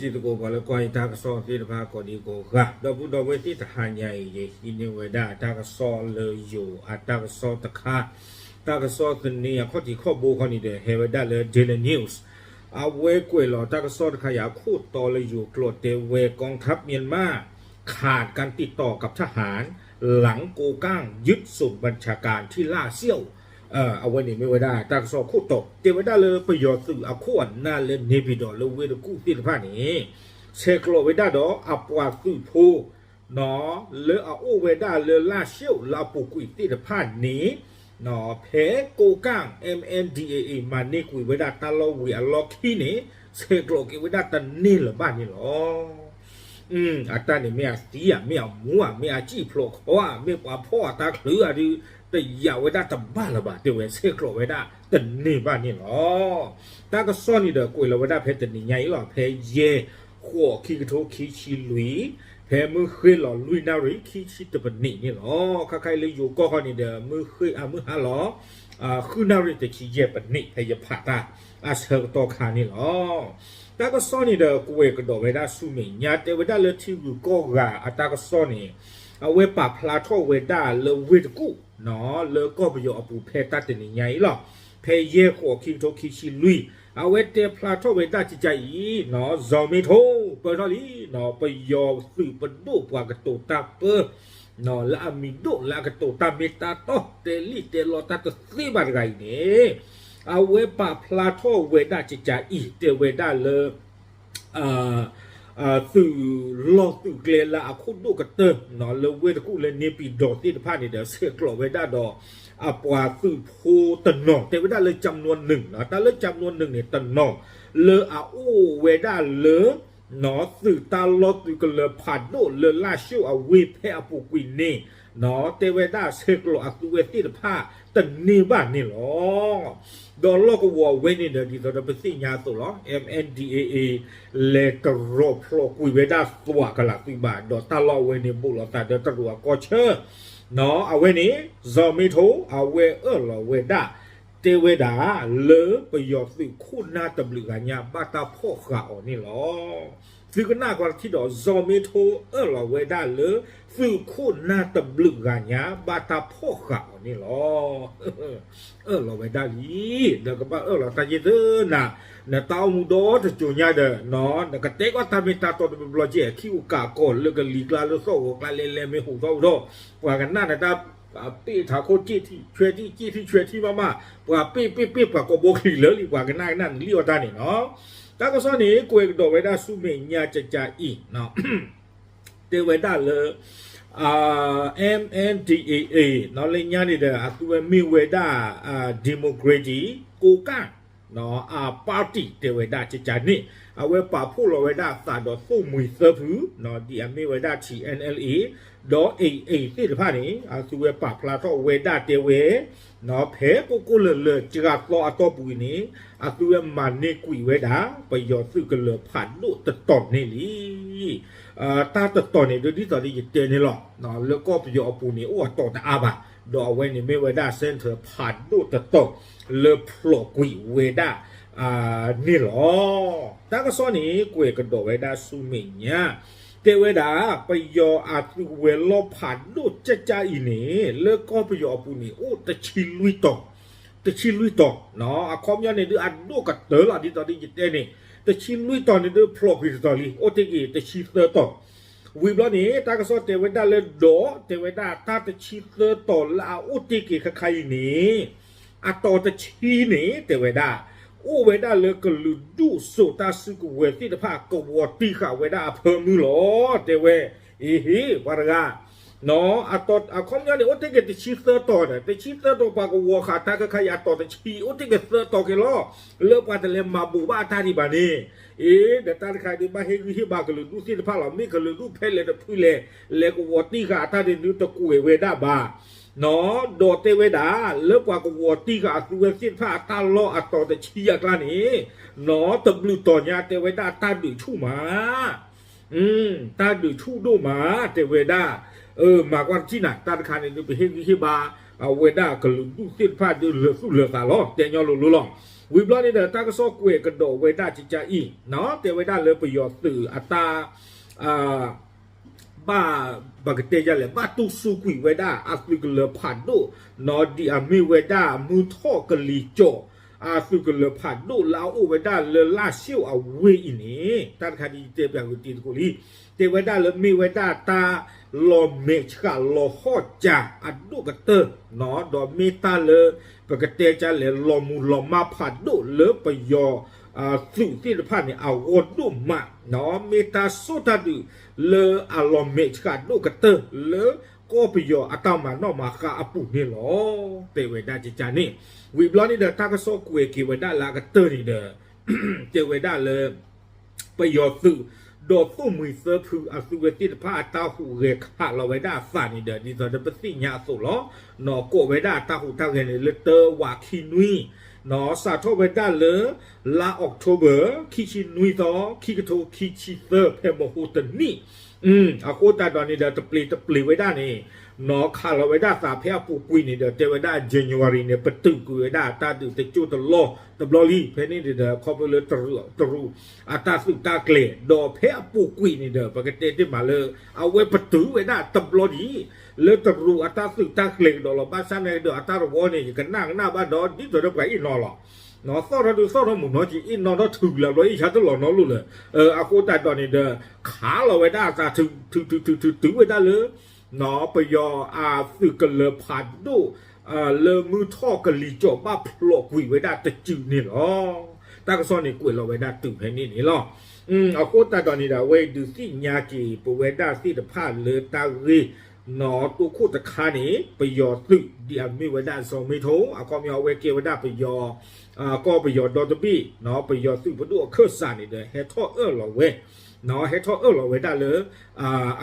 တံၤသကိးပှၤလၢကွၢ်ယတၢ်ကစီၣ်သ့ၣ်တဖၣ်ကိးဒံကိးဂၤ, ဒီပုၢ်ဒီဝဲၢ်သ့ၣ်တဟါညါအံၤ ယဟံးန့ၢ်ဝဲဒၣ်တၢ်ကစီၣ်လၢယိၤအတၢ်ကစီၣ်တခါ, တၢ်ကစီၣ်သန့အခီၣ်ထံးခီၣ်ဘိခီန့ၣ်ဒီး ဟဲဝဲဒၣ်လၢ Daily News, အဝဲကွဲးလီၤတၢ်ကစီၣ်တခါအံၤအခိၣ်တီလၢယိၤကျိာ်တဲဝဲ กองทัพเมียนมาขาดการติดต่อกับทหาร หลังโกก้างยึดศูนย์บัญชาการที่ล่าเสี่ยว အဝဲန့ၣ်မ့ၢ်ဝဲဒၣ်တၢ်ကစီၣ်ခိၣ်တီ, တဲဝဲဒၣ်လၢပယီၤသုးအခိၣ်အနၢ်လၢ နေပြည်တော် လၢဝ့ၢ်တကူၣ်သ့ၣ်တဖၣ်န့ၣ် ဆဲးကျိးဝဲဒၣ်ဒီးအပှၤသုးဖိ လၢအအိၣ်ဝဲဒၣ်လၢ လၢၡိၣ် လၢအပူၤကွံာ်သ့ၣ်တဖၣ်န့ၣ် ဖဲကိးကၣ် MNDAA မၤန့ၢ်ကွံာ်ဝဲဒၣ်တၢ်လီၢ်ဝံၤအလီၢ်ခံန့ၣ် ဆဲးကျိးက့ၤဝဲဒၣ်တန့ၢ်လၢၤဘၣ်န့ၣ်လီၤ. အတၢ်န့ၣ်မ့ၢ်အသံဧါ, မ့ၢ်အမူဧါ, မ့ၢ်အစံၣ်ဖျိးခီဧါ, မ့ၢ်ပှၤဖီၣ်အတၢ်ချုးဧါဒုး တယာ်ဝဲဒၣ်တဘၣ်လၢၤဘၣ်, တဲဝဲဆဲးကျိးဝဲဒၣ်တန့ၢ်ဘၣ်န့ၣ်လီၤ. တၢ်ကစီၣ်န့ၣ်ဒီးကွဲးလီၤဝဲဒၣ်ဖဲတနံၤညါအံၤလီၤ, ဖဲယဲၢ် ဃိး ခံကထိခံဆံလွံၢ်, ဖဲမုၢ်ဃ့ၢ်လီၤလွံၢ်နၣ်ရံၣ်ခံဆံတပနံးန့ၣ်လီၤ. ခါခါအံၤလၢယိၤကီၢ်ခီန့ၣ်ဒီး မုၢ်ဃ့ၢ်အမုၢ်ဟါလီၤ ဃုနၣ်ရံၣ်တဆံယဲၢ်ပနံး ဖဲယဖးတၢ်အဆၢကတီၢ်ခါန့ၣ်လီၤ. တၢ်ကစီၣ်န့ၣ်ဒီးကွဲးကဒီးဝဲဒၣ်ဆူမဲာ်ညါ တဲဝဲဒၣ်လၢထံဂုၤကီၢ်ဂၤအတၢ်ကစီၣ်န့ၣ် အဝဲပာ်ဖျါထီၣ်ဝဲဒၣ်လၢဝ့ၢ်တကူၣ် လၢကီၢ်ပယီၤအပူၤဖဲတၢ်တနံၤညါအံၤလီၤ. ဖဲယဲၢ်ဃိး ခံကထိခံဆံလွံၢ် အဝဲတဲဖျါထီၣ်ဝဲဒၣ်ကကါအံၤ စီၤမ့ထိ ပၢထီၣ်လံ ပယီၤသုးပဒိၣ်ပှၤကတိၤတၢ်ပၢ လၢအမံၤဒိၣ်လၢအကတိၤတၢ်မ့ၢ်တၢ်တီ တဲလံၣ်တဲလီတၢ်တသ့ဘၣ်တဂၤအံၤန့ၣ် အဝဲပာ်ဖျါထီၣ်ဝဲဒၣ်ကကါအံၤ တဲဝဲဒၣ်လၢ သုးလီၢ်သုးကျဲလၢအခိၣ်ဒိၣ်ကတၢၢ် လၢဝ့ၢ်တကူၣ်လၢန့ၣ်ပံၤဒီးသ့ၣ်တဖၣ်န့ၣ်ဒီး ဆဲးကျိးဝဲဒၣ်ဒီး အပှၤသုးဖိတနီၤ တဲဝဲဒၣ်လၢ ကၠၢမ်နွံန့ၣ် တၢ်လၢ ကၠၢမ်နွံန့ၣ် တနီၤ လၢအအိၣ်ဝဲဒၣ်လၢ သုးတၢ်လီၢ်သုးကလၢၤဖးဒိၣ်လၢလၢၡိၣ်အဝ့ၢ်ဖဲအပူၤကွံာ်န့ၣ် တဲဝဲဒၣ်ဆဲးကျိးအသုဝဲသ့ၣ်တဖၣ်တန့ၢ်ဘၣ်န့ၣ်လီၤ. ဒီးလီၢ်ကဝီၤအဝဲန့ၣ်ဒီး ဒ်သိးဒီးပသ့ၣ်ညါအသိးလီၤ MNDAA လဲၤတရီးဖျိးကွံာ်ဝဲဒၣ်သွးကလးသုးဘၣ် ဒီးတၢ်လီၢ်အဝဲန့ၣ် ဘူးလိာ်သးဒီးတရူးအကီၢ်ဆၢ အဝဲန့ၣ် စီၤမ့ထိ အဝဲအၢၣ်လီၤဝဲဒၣ် တဲဝဲဒၣ် လၢပယီၤသုးခိၣ်နၢ်တဘျုးဂၤညါ ဘၣ်တၢ်ဖီၣ်ဃာ်အီၤန့ၣ်လီၤ. သုကနၣ်ကွၢ်တထံၣ်ဒီး စီၤမ့ထိအၢၣ်လီၤဝဲဒၣ်လၢ သုးခိၣ်နၢ်တဘျုးဂၤညါ ဘၣ်တၢ်ဖီၣ်ဃာ်အီၤန့ၣ်လီၤ. အၢၣ်လီၤဝဲဒၣ်လံ, ဒီးကဘၣ်အၢၣ်လီၤတၢ်ယ့ၢ်သၢနၤ, နတၢ်အိၣ်မူဒီတစိၤညါဒီး နကတဲကီၢ်တၢ်မ့ၢ်တၢ်တီတဘျီဘျီကဲ ခံအိၣ်ကးကီၢ်လၢကလံၤကျါလၢသီၣ်ဂီၤကျါလဲၤလဲၤမ့ၢ်ဟူးသီၣ်ဟူးထီၣ်, ပှၤကနၣ်နတၢ် ပ့ၢ်ထးခိၣ်က့ၣ်ထံ ဆွဲထံ က့ၣ်ထံဆွဲထံမးမး, ပှၤပ့ၢ်ပ့ၢ်ပ့ၢ်ပှၤကိးဘိချံးလၢာ်လံ ပှၤကနၣ်ကနၣ်နလံၣ်အီၣ်တၢ်န့ၣ်နီၤ. တၢ်ကစီၣ်န့ၣ် ကွဲးကဒီးဝဲဒၣ်ဆူမဲာ်ညါကကါအံၤ တဲဝဲဒၣ်လၢ MNDAA နီၤ လၢညါန့ၣ်ဒီး အသုဝဲမ့ၢ်ဝဲဒၣ် democratic ကိးကၣ် အ party တဲဝဲဒၣ်ကကါန့ၣ် အဝဲပာ်ဖှိၣ်လီၤဝဲဒၣ်အသးဒီးသိၣ်မှံၤသၢဖု ဒ်အမ့ၢ်ဝဲဒၣ် TNLA ဒီး AA သ့ၣ်တဖၣ်န့ၣ် အသုဝဲပာ်ဖျါထီၣ်ဝဲဒၣ်တဲဝဲ ဖဲကိးကိးလၢာ်လၢာ်စှၤသီအတီၢ်ပူၤအံၤန့ၣ် အသုဝဲမၤန့ၢ်ကွံာ်ဝဲဒၣ် ပယီၤသုးကလၢၤဖးဒိၣ်တတီၤန့ၣ်လံ. တၢ်တတီၤန့ၣ်ဒ်သိးလၢယတဲန့ၣ်လီၤ. လၢကီၢ်ပယီၤအပူၤန့ၣ် အိၣ်အတီၤတအါဘၣ်, ဒီးအဝဲန့ၣ်မ့ၢ်ဝဲဒၣ် center ဖးဒိၣ်တတီၤ လၢဖျိးကွံာ်ဝဲဒၣ် န့ၣ်လီၤ. တၢ်ကစီၣ်န့ၣ် ကွဲးကဒီးဝဲဒၣ်ဆူမဲာ်ညါ တဲဝဲဒၣ် ပယီၤအသုးဝဲၤလီၢ်ဖးဒိၣ်ကကါအံၤန့ၣ် လၢကီၢ်ပယီၤအပူၤန့ၣ် အိၣ်တဆံလွံၢ်တီၤ, တဆံလွံၢ်တီၤ, အခီပညီန့ၣ်ဒုးအဒိၣ်ကတၢၢ်လီၤ ဒ်သိးဒ်ယတဲန့ၣ် တဆံလွံၢ်တီၤန့ၣ်ဒုး ဖျိးကွံာ်တတီၤလံ အိၣ်တ့ၢ်က့ၤတဆံသၢတီၤ ဝံၤဘျီန့ၣ် တၢ်ကစီၣ်တဲဝဲဒၣ်လၢဒီး တဲဝဲဒၣ်တၢ်တဆံသၢတီၤလၢအအိၣ်တ့ၢ်က့ၤခါခါအံၤန့ၣ် အတီၤတဆံန့ၣ် တဲဝဲဒၣ် အိၣ်ဝဲဒၣ်လၢကလုာ်ဒူၣ်စိာ်တၢ်စုကဝဲၤသ့ၣ်တဖၣ် ကဝီၤတံၢ်ဃာ်ဝဲဒၣ်အဖၢမုၢ်လီၤ တဲဝဲ အ့ဟ့ ပှၤတဂၤ အခီပညီန့ၣ် အိၣ်တ့ၢ်က့ၤတဆံသၢတီၤဒီး တဆံသၢတီၤပှၤကဝီၤဃာ်တၢ်ခါခါအံၤ အတီၤတဆံ အိၣ်တ့ၢ်က့ၤသၢတီၤက့ၤလီၤ လၢပှၤတလဲၤမၤဘူးဘၣ်အတၢ်ဒံးဘၣ်န့ၣ် အ့ ဒီးတၢ်တခါဒုး ဘၣ်ဟ့ၣ်ဂံၢ်ဟ့ၣ်ဘါကလုာ်ဒူၣ်သ့ၣ်တဖၣ်လီၤ မ့ၢ်ကလုာ်ဒူၣ်ဖဲလဲၣ်တဖုလဲၣ် လဲၤကဝီၤတံၢ်ဃာ်အတၢ်ဒုး တကွဲးဝဲဒၣ်ဘၣ် ဒီးတဲဝဲဒၣ် လၢပှၤကဝီၤတံၢ်ဃာ်အသုဝဲသ့ၣ်တဖၣ်အတၢ်လီၢ်အတီၤတဆံအကျါန့ၣ် နီတဘျုးတီၤညါတဲဝဲဒၣ်တၢ်ဒုးဆူၣ်မး တၢ်ဒုးဆူၣ်ဒိၣ်မး တဲဝဲဒၣ် မၤကွၢ်တထံၣ်နၤ တၢ်တခါန့ၣ်ဒုး ပဟ့ၣ်ဂံၢ်ဟ့ၣ်ဘါ အဝဲဒၣ်ကလုာ်ဒူၣ်သ့ၣ်တဖၣ်ဒုးလၢာ်သူၣ်လၢာ်သးလီၤ တဲညီလိၤလိၤလီၤ. ဝံၤဘျီန့ၣ်ဒီး တၢ်ကစီၣ်ကွဲးကဒီးဝဲဒၣ်ကကါအံၤ တဲဝဲဒၣ်လၢပယီၤသုးအတၢ် ဘၣ် ပကတဲယလဲၣ် ဘၣ်တူၢ်စူးကွံာ်ဝဲဒၣ်အသုးကလၢၤဖးဒိၣ် ဒ်အမ့ၢ်ဝဲဒၣ်မုၢ်ထီၣ်ကလံၤကၠီၤ အသုးကလၢၤဖးဒိၣ်လၢအအိၣ်ဝဲဒၣ်လၢလါၡိၣ်အဝ့ၢ်အံၤန့ၣ် တၢ်တခါဒ်ယတဲပၠးကွံာ်တံၤသကိးလံ တဲဝဲဒၣ်လၢမ့ၢ်ဝဲဒၣ်တၢ်လီၤမဲာ်ဆှးလီၤဟီၣ်ကၠးအဒိၣ်ကတၢၢ် ဒီးမ့ၢ်တၢ်လၢ ပကတဲကလဲၣ် လီၤမူၤလီၤမၢ်ဖးဒိၣ်လၢပယီၤ သုးသ့ၣ်တဖၣ်န့ၣ် အဂီၢ်ဒိၣ်မး မ့ၢ်တၢ်စိတၢ်ဒုးလၢအလီၤမဲာ်ဆှးဒိၣ်ကတၢၢ်လၢကီၢ်ပယီၤအတၢ်မၤနီၣ်မၤဃါအပူၤန့ၣ်လီၤ တဲဝဲဒၣ်ကကါန့ၣ်. ဝံၤဘျီန့ၣ်ဒီးတၢ်ကစီၣ်ကွဲးက့ၤဝဲဒၣ်လၢအကတၢၢ်န့ၣ်ဒီး တဲဝဲဒၣ်လၢ ပယီၤသုး ဒီးသိၣ်မှံၤသၢဖုအသုဝဲသ့ၣ်တဖၣ်အတၢ်ဟူးဂဲၤခးလီၤဝဲဒၣ်အသးန့ၣ်ဒီး ဒ်သိးဒီးပသ့ၣ်ညါအသိးလီၤ. နီၢ်ကိးဝဲဒၣ်အတၢ်ဟူးတၢ်ဂဲၤန့ၣ်လၢတၢဝးခံနွံ နီၢ်စးထီၣ်ဝဲဒၣ်လၢ လါ October ခံဆံနွံသီ ခံကထိခံဆံသၢ ဖဲမဟိတနံၣ် အဃိသတးဒီးန့ၣ်ဒီး တပျ့ၤတပျ့ၤဝဲဒၣ်န့ၣ် နီၢ်ခးလီၤဝဲဒၣ်အသးဖဲအပူၤကွံာ်န့ၣ်ဒီး တဲဝဲဒၣ် January န့ၣ် ပတုာ်ကွံာ်ဝဲဒၣ်တၢ်ဒုးတကၠိၢ်တလီၢ်တဘျီလံ. ဖဲန့ၣ်န့ၣ်ဒီး ခီဖျိလၢတရူး တရူးအတၢ်သုးတၢ်ကျဲၤ ဒီးဖဲအပူၤကွံာ်န့ၣ်ဒီး ပကတဲတ့ၢ်မးလၢ အဝဲပတုာ်ဝဲဒၣ်တဘျီဒံး လၢတရူးအတၢ်သုးတၢ်ကျဲၤကဒီးလီၤ. ဘၣ်ဆၣ်န့ၣ်ဒီး အတၢ်တဝီန့ၣ် ယကနၣ်ကနၣ်ဘၣ်ဒီး ဒ်သိးဒီးပှၤအ့ၣ်နီၤလီၤ. နီၢ်သီၣ်ထီၣ်ဒုးသီၣ်ထီၣ်မုၢ်နီၢ်ကံအ့ၣ်နီၤထီၣ်ထုးလၢဘျီအ့ၣ်ဆါတလီၤနီတလီၢ်လၢၤ. အဃိသတးဒီးန့ၣ်ဒီး ခးလီၤဝဲဒၣ်အသးထုးထုးထုးထုးထုးဝဲဒၣ်လၢ ပယီၤအသုးကလၢၤဖးဒိၣ် လၢမုၢ်ထီၣ်ကလံၤကၠီၤဘၣ်ဖျိးကွံာ်ဝဲဒၣ်တစုန့ၣ်လီၤ. တၢ်ကစီၣ်န့ၣ်ကွဲးလီၤဝဲဒၣ်တုၤဖဲန့ၣ်န့ၣ်လီၤ. အဃိသတးဒီးန့ၣ်ဒီး အဝဲအံၤဒုးသ့ၣ်ညါက့ၤပဝဲဒၣ်သ့ၣ်တဖၣ်လၢတၢ်ဂ့ၢ် နီၢ်တိခိၣ်တခါန့ၣ် ပယီၤသုး ဒ်အမ့ၢ်ဝဲဒၣ်စီၤမ့ထိ အခီပညီအဝဲကဲဝဲဒၣ်ပယီၤ ကီၢ်ပယီၤဒီတဘ့ၣ် ပယီၤသုးပဒိၣ်အခၢၣ်စးန့ၣ်ဒီး ဟဲထီၣ်အၢၣ်လီၤဝဲ ဟဲထီၣ်အၢၣ်လီၤဝဲဒၣ်လၢ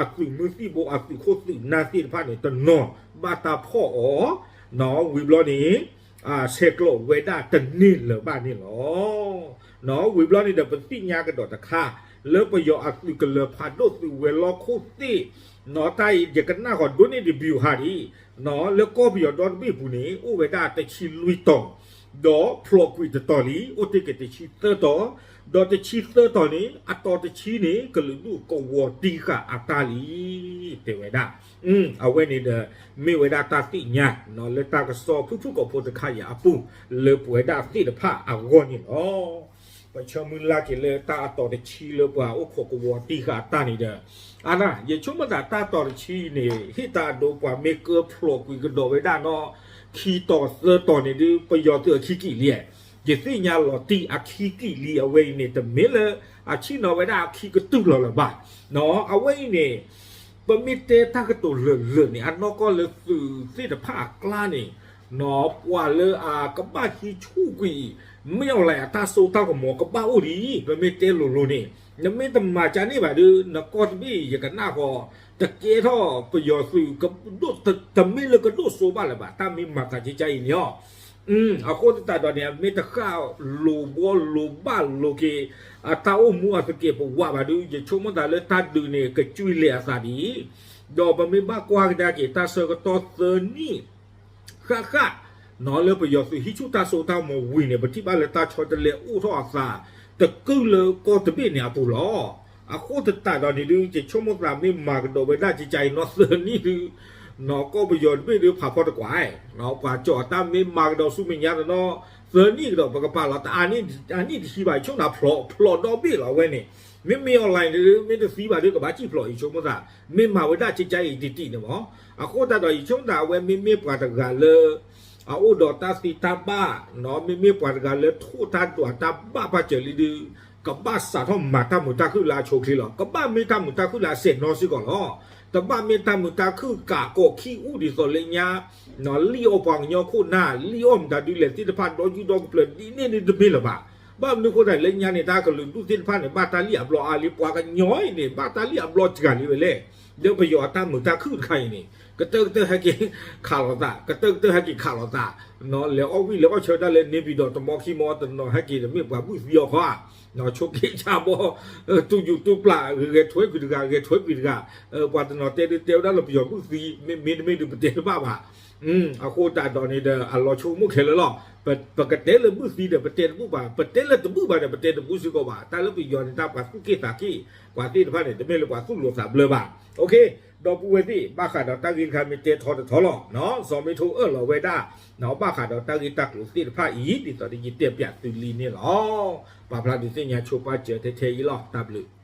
အသုးမုၢ်သံၣ်ဘိ အသုးခိၣ်သုးနၢ်သ့ၣ်တဖၣ်န့ၣ် တနီၤဘၣ်တၢ်ဖီၣ်အီၤ ဝံၤဘျီန့ၣ် ဆဲးကျိးဝဲဒၣ်တန့ၢ်လၢၤဘၣ်န့ၣ်လီၤ. ဝံၤဘျီန့ၣ်ဒီး ပသ့ၣ်ညါကဒီးတခါ လၢပယီၤအသုးကလၢၤဖးဒိၣ်သုးဝဲၤလီၢ်ခိၣ်သ့ၣ် တၢ်အံၤယကနၣ်ဃီၤဒိၣ်န့ၢ်တဘျုးဟးဒံး လၢကီၢ်ပယီၤဒီတဘ့ၣ်ပူၤန့ၣ် အိၣ်ဝဲဒၣ်တဆံလွံၢ်တီၤ ဒီးဖျိးကွံာ်တတီၤလံ အိၣ်တ့ၢ်က့ၤတဆံသၢတီၤ ဒီးတဆံသၢတီၤန့ၣ် အတီၤတဆံန့ၣ် ကလုာ်ဒူၣ်ကဝီၤတံၢ်ဃာ်အတၢ်လံ တဲဝဲဒၣ် အဝဲန့ၣ်ဒီး မ့ၢ်ဝဲဒၣ်တၢ်သ့ၣ်ညါ လၢတၢ်ကစီၣ်ဖုၣ်ဖုၣ်ကိာ်ဖိတခါအံၤအပူၤ လၢပဝဲဒၣ်သ့ၣ်တဖၣ်အဂီၢ်န့ၣ်လီၤ. ပဆၢမုၢ်လၢ်က့ၤလၢတၢ်အတီၤတဆံလၢပှၤအိၣ်ခိးကဝီၤတံၢ်ဃာ်အတၢ်န့ၣ်ဒီး အါဒၣ် ယဆိကမိၣ်သးတၢ်တီၤတဆံအံၤန့ၣ် ဟ့ၣ်တၢ်အဒိပှၤမ့ၢ်ကၢဖျိးကွံာ်ကဒီးဝဲဒၣ်နီၢ် ခံတီၤသၢတီၤန့ၣ်ဒုး ပယီၤသုးအခံကံၣ်လံ ယသ့ၣ်ညါလီၤတံၢ်အခံကံၣ်လံ အဝဲအံၤန့ၣ် တမ့ၢ်လၢအဆ့ၣ်နီၤဝဲဒၣ်အခံကတုၢ်လီၤလၢၤဘၣ်. အဝဲအံၤန့ၣ် ပမ့ၢ်တဲတၢ်ကတိၤလၢာ်လၢာ်န့ၣ် အနီၢ်ကီၢ်လၢသုးသ့ၣ်တဖၣ်အကျါန့ၣ် ပှၤလၢအကဘၣ်ဟံးဆူၣ်ကွံာ် မ့ၢ်အီၤလဲၣ်အတၢ်စိတၢ်ကမီၤကဘၣ်အိၣ်လံ ပမ့ၢ်တဲလိၤလိၤန့ၣ် နမ့ၢ်တမၤကန့ၣ်ဘၣ်ဒီး နကီၢ်တဘ့ၣ်ယကနၣ်ဃီၤ တကဲထီၣ်ပယီၤသုး တမ့ၢ်လၢကဒိၣ်စိဘၣ်လၢၤဘၣ် တၢ်မ့ၢ်မၤသးကကါအံၤန့ၣ်လီၤ. အဃိသတးဒီးန့ၣ် အမ့ၢ်တဃၣ်လိာ်ဘှီလိာ်ဘၣ်လိာ်က့ၤ အတၢ်အိၣ်မူအသကဲးပဝးဘၣ်ဒီး ယဆိကမိၣ်သးလၢတၢ်ဒုးန့ၣ် ကကွံာ်လဲၤအသးဒ်အံၤ, ဒီးပမ့ၢ်ဘၣ်ကွၢ်ကဒါက့ၤ တၢ်ဆၢကတီၢ်သၢနံၣ် ဃၣ်ဃၣ် နီၢ်လၢပယီၤသုးဟံးဆူၣ်တၢ်စိတၢ်ကမီၤဝံၤန့ၣ် ပထံၣ်ဘၣ်လၢတၢ်ဆီတလဲအိၣ်ထီၣ်အသး တကုၢ်လၢကီၢ်တဘ့ၣ်န့ၣ်အပူၤလီၤ. အဃိသတးဒီးန့ၣ်ဒုး ယဆိကမိၣ်သးမ့ၢ်မၤကဒီးဝဲဒၣ်ကကါအံၤနီၢ်သၢနံၣ်ဒုး နီၢ်ကီၢ်ပယီၤတဘ့ၣ်ဒုးဖးဖီတကွၢ်, ပှၤကၠီၤအတၢ်မ့ၢ်မၤကဒီးဆူမဲာ်ညါတနီၤ သၢနံၣ်ကဒီး ပကပာ်လီၤတအါနံၣ်တဆံဘၣ် ယဆိကမိၣ်သးဖျိးဖျိးဒီဘ့ၣ်လီၤ အဝဲန့ၣ် မ့မ့ၢ် online န့ၣ်ဒုး မ့ၢ်တသံဘၣ်ဒုး ကဘၣ်စံၣ်ဖျိး ယဆိကမိၣ်သး မ့ၢ်မၤဝဲဒၣ်ကကါအံၤတံၢ်တံၢ်န့ၣ်မး. အဃိသတးဒီး ယဆိကမိၣ်သးအဝဲမ့မ့ၢ်ပှၤတဂၤလၢ အအိၣ်ဒီးတၢ်သ့တၢ်ဘၣ်, မ့မ့ၢ်ပှၤတဂၤလၢထိၣ်တၢ်ဒွးတၢ်ဘၣ်ပာ်စၢၤလံဒုး ကဘၣ်စးထီၣ်မၤတၢ်မုာ်တၢ်ခုၣ်လၢအဆိအချ့လီၤ. ကဘၣ်မ့ၢ်တၢ်မုာ်တၢ်ခုၣ်လၢအစဲးနီစ့ၢ်ကီးလီၤ. တဘၣ်မ့ၢ်တၢ်မုာ်တၢ်ခုၣ်ကးကိးခံအူဒ်သိးလၢညါ လံၣ်အီၣ်ပှၤကညီခိၣ်နၢ် လံၣ်အီၣ်မတၤဒုးလဲၣ်သ့ၣ်တဖၣ်ဒီးယူၢ်ဒီးကပျၢၤဒ်န့ၣ်ဒုးတမ့ၢ်လၢၤဘၣ်. ဘၣ်မနုၤအဃိသတးလၢညါန့ၣ် တၢ်ကလုာ်ဒူၣ်သ့ၣ်တဖၣ်န့ၣ် ဘၣ်တၢ်လံၣ်အဘျီအါလံ ပှၤကညီအံၤန့ၣ် ဘၣ်တၢ်လံၣ်အဘျီစှၤလံဝဲလဲၣ်. ဒီးပယီၤအတၢ်မုာ်တၢ်ခုၣ်တခါအံၤန့ၣ် ကတၢၢ်ကတၢၢ်ဟဲက့ၤခးလိာ်သး, ကတၢၢ်ကတၢၢ်ဟဲက့ၤခးလိာ်သး, လဲၤအီၣ်ဝံၣ်လဲၤအီၣ်ဆၢဒၣ်လၢ နေပြည်တော် တမီခံမီ တနီၤဟဲက့ၤတမ့ၢ်ပှၤဘုၣ်သံအီၤခီဧါ, ဆိးက့ဆါဘီ တူၢ်ယူၤတူၢ်ပျၢ် ဂဲၤထွဲကွံာ်တဂၤ ဂဲၤထွဲကွံာ်တဂၤ, ပှၤတနီၤတဲဒုးတဲဝဲဒၣ်လၢပယီၤဘုၣ်သံ မ့မ့ၢ်တမ့ၢ်ဒုးပတဲတဘၣ်ဘၣ်. အဃိသတးဒီးန့ၣ်ဒီး အလီၤဆိကမိၣ်ခဲလၢာ်လီၤ. ပကတဲလၢဘုၣ်သံဒီး ပတဲတဘူၣ်ဘၣ်, ပတဲလၢတဘူၣ်ဘၣ်ဒီး ပတဲတဘူၣ်စ့ၢ်ကီးဘၣ်. တၢ်လၢပယီၤန့ၣ် တၢ်ပှၤသူၣ်က့ၣ်သးက့ၣ် ပှၤသ့ၣ်တဖၣ်န့ၣ် တမ့ၢ်လၢပှၤသူၣ်လိာ်သးဘျၢဘၣ်. ဒီပုၢ်ဝဲၢ်သ့ၣ် ဘၣ်ဃးဒီးတၢ်ဂ့ၢ်တခါ မ့ၢ်တဲထီတထီလီၤ. စီၤမ့ထိအၢၣ်လီၤဝဲဒၣ် ဘၣ်ဃးဒီးတၢ်ဂ့ၢ်တၢ်ကျိၤသ့ၣ်တဖၣ်အံၤ ဒ်သိးဒီးယတဲပၠးသုလံန့ၣ်လီၤ. ပာ်ဖျါဒုးသ့ၣ်ညါဆိပာ်စၢၤထဲထဲအံၤလီၤ. တၢ်ဘျုး